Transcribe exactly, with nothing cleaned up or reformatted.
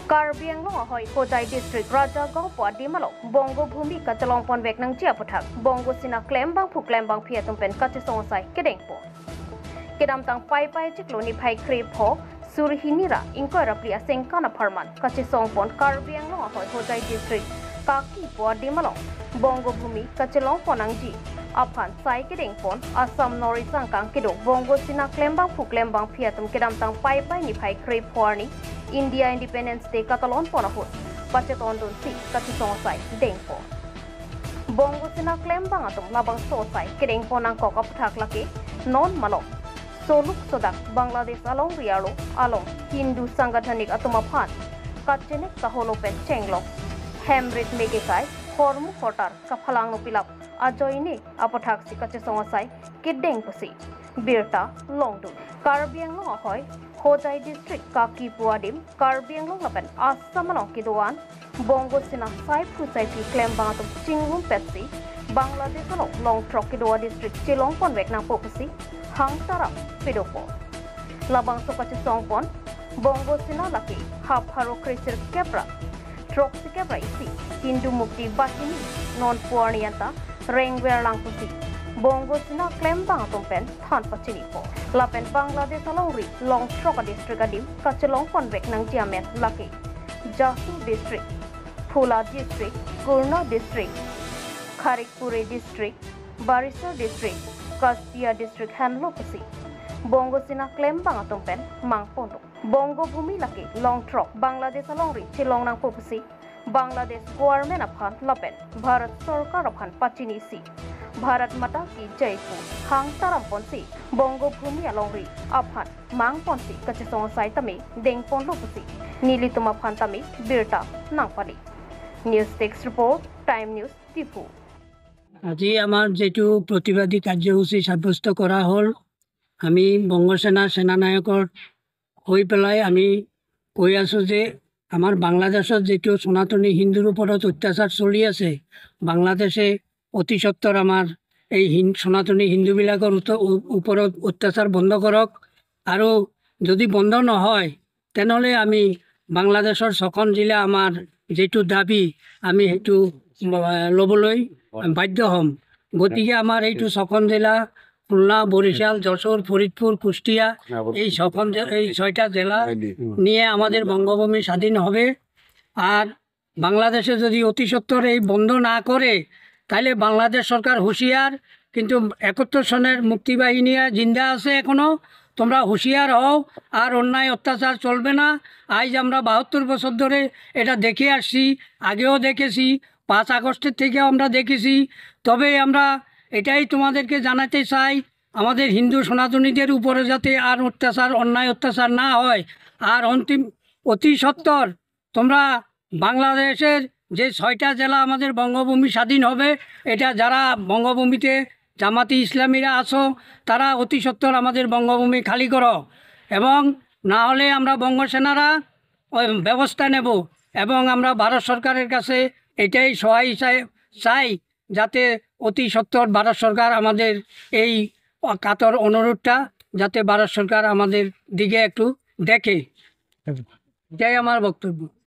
Karbi Anglong ahoi Hojai District Rajagaon pu adim along Bongo Bhumi kachelong ponvek nangji aputhak Bongo Sena klembangphu klembangphi atum pen kachesong asai kedengpon. Kedamtang Paipai chiklo niphai krepho suri hini ra ingkoi ra phli asengkan apharman kachesongpon Karbi Anglong ahoi Hojai District Kaki pu adim along Bongo Bhumi kachelong pon nangji aphan sai kedengpon Assam North East angkang kedo Bongo Sena klembangphu klembangphi atum kedamtang Paipai niphai krepho arni India Independence Day katalon pon ahut pachetondunsi kachesong asai dengpon. Bongo Sena klembang atum labangso asai kedengpon nangkok aputhak lake non malom soluk sodak Bangladesh alongri arlo along Hindu sangathanik atum aphan kachenek kaholo pen chenglok, hem rit me kekai, hormu hortar kaphalangno pilap ajoine aputhaksi kachesong asai kedeng pusi birta longdun. Karbi Anglong ahoi Hojai District Kaki pu adim Karbi Anglong lapen Assam along kedo-an Bongo Sena saiphu saiphi klembang atum chingrum petsi Bangladesh along long throk kedo adistrict chelong ponvek nangpo pusi hangtaram pedokpo. Labangso kachesongpon Bongo Sena lake ha pharo kresirkep ra throksikep ra isi Hindu Mukti Bahini non pu arni anta rengver lang pusi Bongo Sena klembang atum pen than pachinipo. Lapen Bangladesh alongri long throk adistrict adim kachelong ponvek nangji amen lake Jasu District, Phula District, Kurna District, Kharikpure District, Barisar District, Kastia District henlo pusi Bongo Sena klembang atum pen mangpondun. Bongo Bhumi lake long throk Bangladesh alongri chelong nangpo pusi Bangladesh government aphan lapen Bharat Sorkar aphan pachinisi Bharat Mata Ki Jai pu hangtaram ponsi Bongo Bhumi alongri aphan mangponsi kachesong asai tame dengponlo pusi nelitum aphan tame birta nangpali. News Desk Report, Time News, Diphu. আজি আমাৰ যিটো প্ৰতিবাদী কাৰ্যসূচী সাব্যস্ত কৰা হ'ল, আমি বংগ সেনাৰ সেনানায়কৰ হৈ পেলাই আমি কৈ আছো যে আমাৰ বাংলাদেশত যিটো সনাতনী হিন্দুৰ ওপৰত অত্যাচাৰ চলি আছে, বাংলাদেশে অতি সত্বৰ আমাৰ এই হিন-, সনাতনী হিন্দুবিলাকৰ উত-, উ-, ওপৰত অত্যাচাৰ বন্ধ কৰক। আৰু যদি বন্ধ নহয়, তেনেহ'লে আমি বাংলাদেশৰ ছখন জিলা আমাৰ যিটো দাবী, আমি সেইটো, আহ, ল'বলৈ বাধ্য হ'ম। গতিকে আমাৰ এইটো ছখন জিলা, খুলনা, বৰিশাল, যশোৰ, ফরিদপুর, কুষ্টিয়া, এই ছখন জে-, এই ছয়টা জেলা নিয়ে আমাদের বঙ্গভূমি স্বাধীন হবে। আর বাংলাদেশে যদি অতি সত্বর এই বন্ধ না করে, তাহলে বাংলাদেশ সরকার হুঁশিয়ার। কিন্তু একাত্তর সনের মুক্তিবাহিনীরা জিন্দা আছে এখনো, তোমরা হুঁশিয়ার হও। আর অন্যায় অত্যাচার চলবে না। আজ আমরা বাহাত্তর বছর ধরে এটা দেখে আসছি, আগেও দেখেছি, পাঁচ আগস্টের থেকেও আমরা দেখেছি। তবে আমরা এটাই তোমাদেরকে জানাতে চাই, আমাদের হিন্দু সনাতনীদের উপরে যাতে আর অত্যাচার, অন্যায় অত্যাচার না হয়। আর অন্তিম, অতি সত্বর তোমরা বাংলাদেশের যে ছয়টা জেলা আমাদের বঙ্গভূমি স্বাধীন হবে, এটা যারা বঙ্গভূমিতে জামাতি ইসলামীরা আছো, তারা অতি সত্বর আমাদের বঙ্গভূমি খালি করো, এবং না হলে আমরা বঙ্গ সেনারা ওই ব্যবস্থা নেব। এবং আমরা ভারত সরকারের কাছে এটাই সহায় চাই, চাই যাতে অতি সত্বর ভারত সরকার আমাদের এই কাতর অনুরোধটা যাতে ভারত সরকার আমাদের দিকে একটু দেখে। এটাই আমার বক্তব্য।